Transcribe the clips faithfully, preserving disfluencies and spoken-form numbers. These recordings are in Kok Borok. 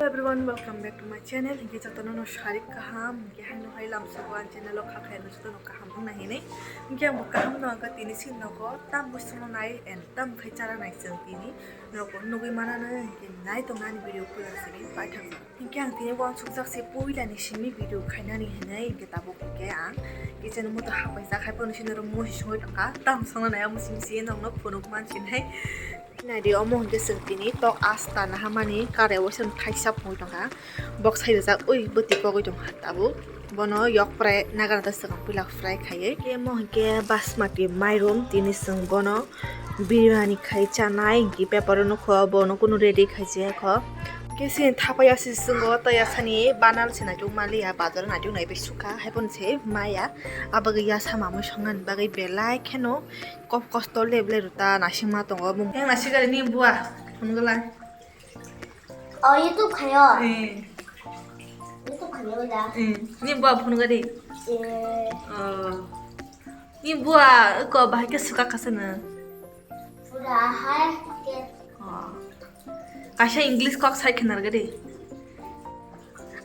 Everyone, welcome back to my channel. Hinkhe jotono no sarik kaham, hinkhe haino hai lamsogo ang channel o kha khaino jotono kaham wngna hinwi. Hinkhe ang bo kaham no ang tini sin nogo tam muisono nai and tam khai chara nai chwng tini. Norok nugwi manano hinkhe nai tongna ani video puila simi paithak. Hinkhe ang tini wansukjak se puilani simi video khainani hinwi hinkhe tabuk hinkhe ang kitchen o moto hapaijak hai phano sini norok musi songwi tongkha. Tam songna nai amo simi si norokno phunuk mansinai. Naidi omo hinkhe chwng tini tok asta nahamani kare o chwng thaisa pungwi tongkha. Bok sai rijak ui bwtwi kogwi tongkha tabuk. Bono yok prai nagra da chwng puila fry khaiwi. Hinkhe omo hinkhe basmati mairum tini chwng bono biryani khai chanai hinkhe paper o nukho bono kunu ready khaijaya kho. Hinkhe chini thapai ya se chwng o tei asani banal se naituk manliya bazar o naituk naibai sukha hai phano se maya. Abagwi ya samamwi songnani bagwi belai kheno. Kok kosto leble rwta naisingma tongo bumung. Yang naising gari ni bua phunugwlai. Oh, YouTube khayo. Eh. YouTube khayo da. Eh, ni bua phunugwlai. Eh. Oh. Ni bua ko bahai ke suka kasana. Pura hai ke. Oh. Kaisa English kok sai khnargwlai.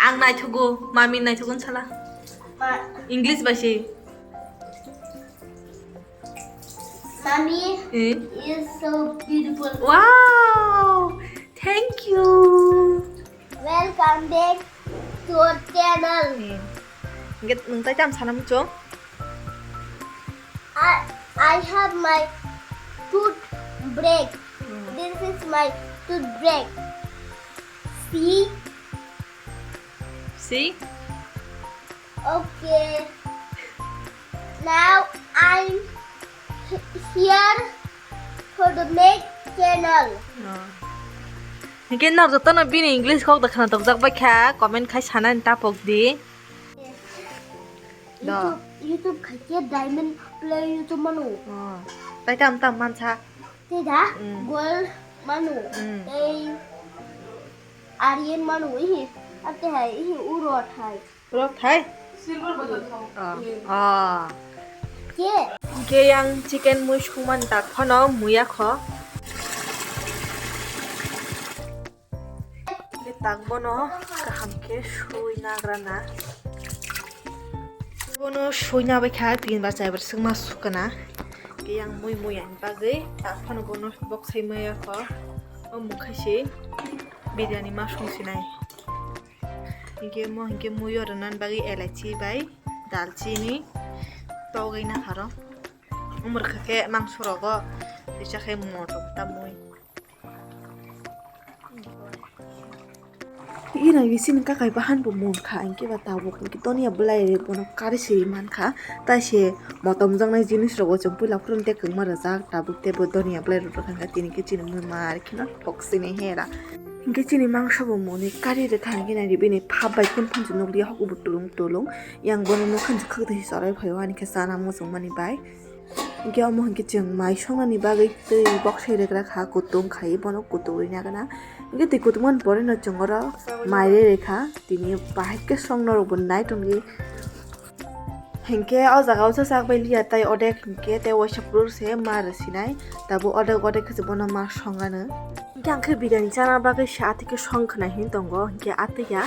Ang naithugo, mami naithugo sala. Ma- English bai se. Mommy, eh? Is so beautiful. Wow! Thank you. Welcome back to our channel. Eh. Nget nung tai tam sana muchung. I, I have my tooth break. Hmm. This is my tooth break. See? See? Okay. Now I'm h- here for the make channel. Oh. Hinkhe norok jotono bini English kok da khna tokjak bai kha, comment khai sanani tapok di. Do. YouTube, YouTube khaikhe diamond play YouTube mano. Oh. Tai tam tam mansa. Tei da, mm, gold mano. Mm. Tei Aryan mano, ihi, ate hai, ihi uro thai. Uro thai? Silver bottle thai. Oh. Mm. Oh. Ke? Ke yang chicken mui sungman tak phano muya kho. Ke tak bono kaham ke sui nagrana. Bono sui nabai kha tin bar chai bar sungma sukana. Ke yang mui mui ani bagwi tak phano bono bok sai maya kho. O mukhaisi biryani ma sung sinai. Hinkhe mo hinkhe mui o rwnan bagwi elaichi bai dalchini togwi nakharo. Umor khe mangso rogo tisa khe motom ta mui. Ira bisi ni kakai bahan bo mon kha, hinkhe ba tabuk hinkhe donia bwlai rwi bono kari siri man kha, tai se motom jaknai jinis rogo chwng puila phuru tei kwngma rwjak, tabuk tei bo donia bwlai rwjak kha, tini khe chini mui mar kheno thok sini hera. Hinkhe chini mangso bo moni kari rwkha, hinkhe nai bini phap bai phun phunsi nukliya, hok bo tulung tulung, yang bono nukha khakdai chwrai phaio, ani khe chana muchung mani bai. Hinkhe omo hinkhe chwng mai songnani bagwi twi bok sai rwkra kha, kutung khai bono kutung rwina gana. Hinkhe twi kutung mani pore no chwng oro mai rwi rwkha, tini bahai khe song norok bo nai tongwi. Hinkhe o jaga o chajak bai liya tai odek hinkhe tei waisa phuru se ma rw sinai, tabuk odek odek khe se bono ma song ano. Hinkhe ang khe biryani chana bagwi se atwi khe song khna hin tongo, hinkhe atwi ya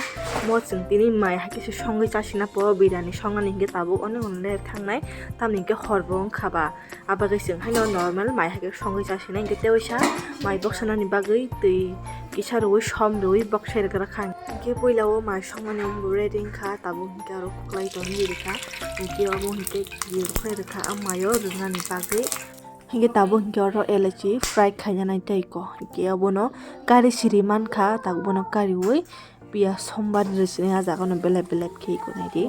mo chwng tini mai hai khe se songwi chasina po biryani songnani hinkhe tabuk onek onek thangnai, tamni hinkhe hor bo wngkha ba. Abagwi chwng haino normal mai hai khe songwi chasinai, hinkhe tei waisa mai boksanani bagwi twi kisa rwui som rwui boksai rwkha. Hinkhe puila o mai songmani ready wngkha, tabuk hinkhe aro kwklai tongwi rwkha, hinkhe omo hinkhe rwkhlai rwkha a maio rwnani bagwi. Hinkhe tabuk hinkhe oro elaichi fry khainani tei kho, hinkhe obono kari siri mankha, tabuk bono kariui piyaj sombar rwsini a jaga no belep belep khe iko naidi.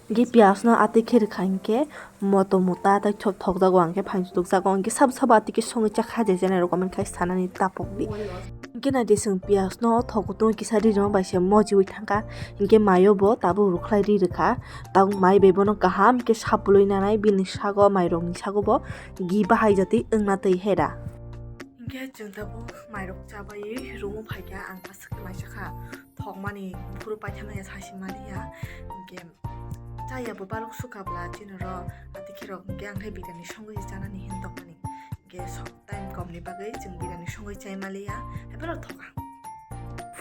Hinkhe piyaj no atwi khe rwkha hinkhe motom mota tei thok thokjago, hinkhe phan chukjago, hinkhe sabo sabo atwi khe songwi chakha je jene rok comment khai sanani tapok di. Hinkhe naidi chwng piyaj no thok kutung kisa ri rwma bai se mojiui thangkha, hinkhe maio bo tabuk rwkhlai ri rwkha, tabuk mai bai bono kaham khe sapului nanai bini sago mairok ni sago bo gi bahai jatwi wngna twi hera. Hinkhe chwng tabuk mairok chabaiwi room o phaikha, ang aswk khe maisa kha. Thokmani buphuru paithammani sasimaliya, hinkhe chaya bo balok sukabla chini ro atikhirok hinkhe ang khe biryani songwi chanani hin tongmani, hinkhe sok time komni bagwi chwng biryani songwi chaimaliya, haiphano thoka.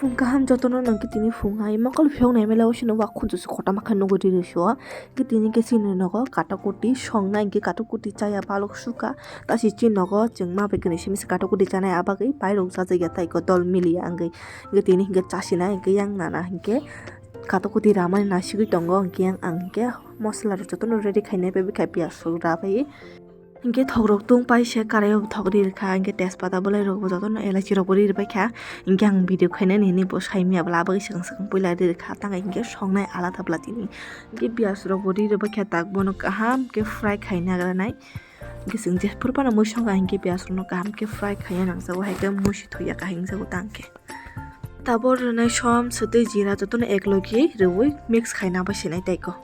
Phung kaham jotono nangkhe tini phung hai mokol phiyok nai mela o sino wa khunju se kotorma khe nugwi riri sio. Hingke tini khe chini nogo katakoti songna hingke katakoti chaya balok suka. Tasi chini nogo chwng ma bai kwnwi simi se katakoti chanai abagwi pairok chajakya tei ko dol miliya wngwi. Hingke tini hingke chasina hingke yang nana hingke katakoti ramani nasigwi tongo hingke yang ang hingke mosola rok jotono ready khainai bai bwkha piyaj rok rabai. Hingke thokrok tong paisa karaio thok ri rikha, hingke tejpata bwlairokbo jotono elaichirokbo ri ribaikha. Hingke ang video khainani hinwi bo saimya bwla abagwi swkang swkang puila ri rikha, tangkhe hingke songnai alada bwla tini. Hingke piyajrokbo ri ribaikha, tak bono kaham khe fry khaina granai. Hingke chwng jephuru phano mui songkha, hingke piyajrokno kaham khe fry khaina nangjago, hai khe musi thuya kaham wngjago tangkhe. Tabuk rwnai som, swtwi, jira jotono eklogi rwui mix khaina bai sinai tei ko.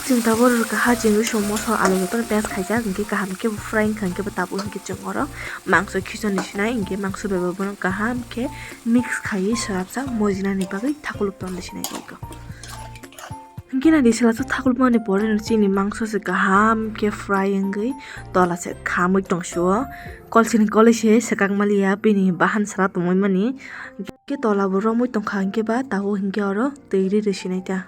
Chwng tabuk rwkha ha chwngwi som moso alu jotono paste khaijak, hingke kaham khe bo fry wngkha, hingke bo tabuk hingke chwng oro mangso khichon ni sinai, hingke mangso bai bo bono kaham khe mix khaiwi swrapjak mojina ni bagwi thakuluk ton di sinai tei ko. Hingke nai di sela so thakulmani pore no chini mangso se kaham khe fry wngwi tola se khamwi tongsuo. Kolsini koloi se swkang maliya bini bahan sara tongwi mani. Hingke tola bo romwi tongkha hingke ba tabuk hingke oro twi ri ri sinai ta.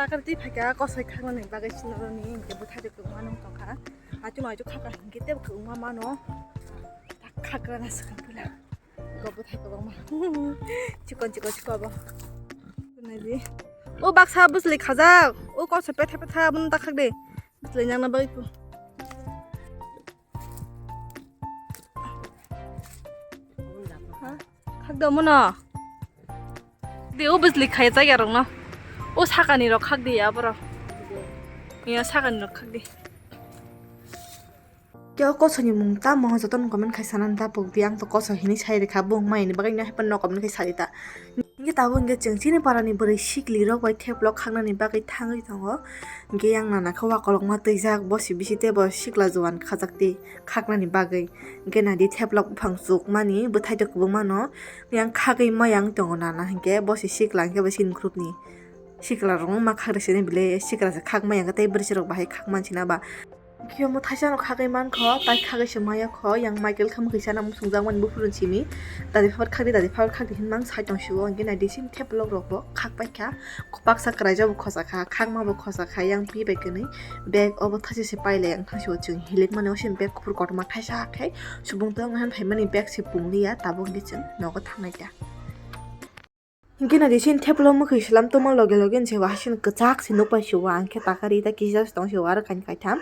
Takar twi phaikha kosoi khaknani bagwi sinoroni hingke bwthai rok kwbangma nung tongkha. Achuk achuk khakha hingke tebo kwbangma mano. Khakra na swkang pila. Go bwthai kwbangma. Chikon chikon chikon bo. Naidi. O baksa bwsli khajak. O kosoi petha petha bun ta khakde. Bwsli nyangna bagwi ko. Ha? Khakda muno. Di o bwsli khaya chaya rokno. O sakani rok khakdi ya boro. Ya sakani rok khakdi. Khe o kosoni mung tamo jotono comment khai sanani ta pokdi, ang to koso hinwi sai rikha, bung mai ni bagwi no hai phano comment khai sadi ta. Hingke tabuk hingke chwng chini parani bwrwi sikli rok bai theplok khaknani bagwi thangwi tongo. Hingke yang nana khe wakolokma twijak, bosi bisi tei bo sikla juan khajak twi khaknani bagwi. Hingke naidi theplok buphang chukmani bwthai rok kwbangma no yang khagwi ma yang tongo nana, hingke bosi sikla hingke bo sini group ni sikla rok ma khak rwsini bile sikla se khak ma yang tei bwrwi rok bahai khak mansina ba. Khe omo thaisa no khagwi mankho, tai khagwi se maya kho, yang Michael khe mwkhwi sana muchungjak mani buphuru simi. Dadi phar khakdi, dadi phar khakdi hinmang sai tong sio, hingke naidi sini theplok rok bo khak paikha, baksa kwraijak bo khosa kha, khakma bo khosa kha, yang pi bai kwnwi bag obo thaisa se pailai ang thang sio chwng hilik mani, o sini bag kuphur kotorma thaisa khe subung tong han phaimani bag se pung liya, tabuk hingke chwng nogo thangnai ta. Hingke naidi sini theplok mwkhwi selam tongma loge loge ni se bo hasing kwchak se nukpai sio, ang khe takari ta kisa se tong sio aro kain kaitham.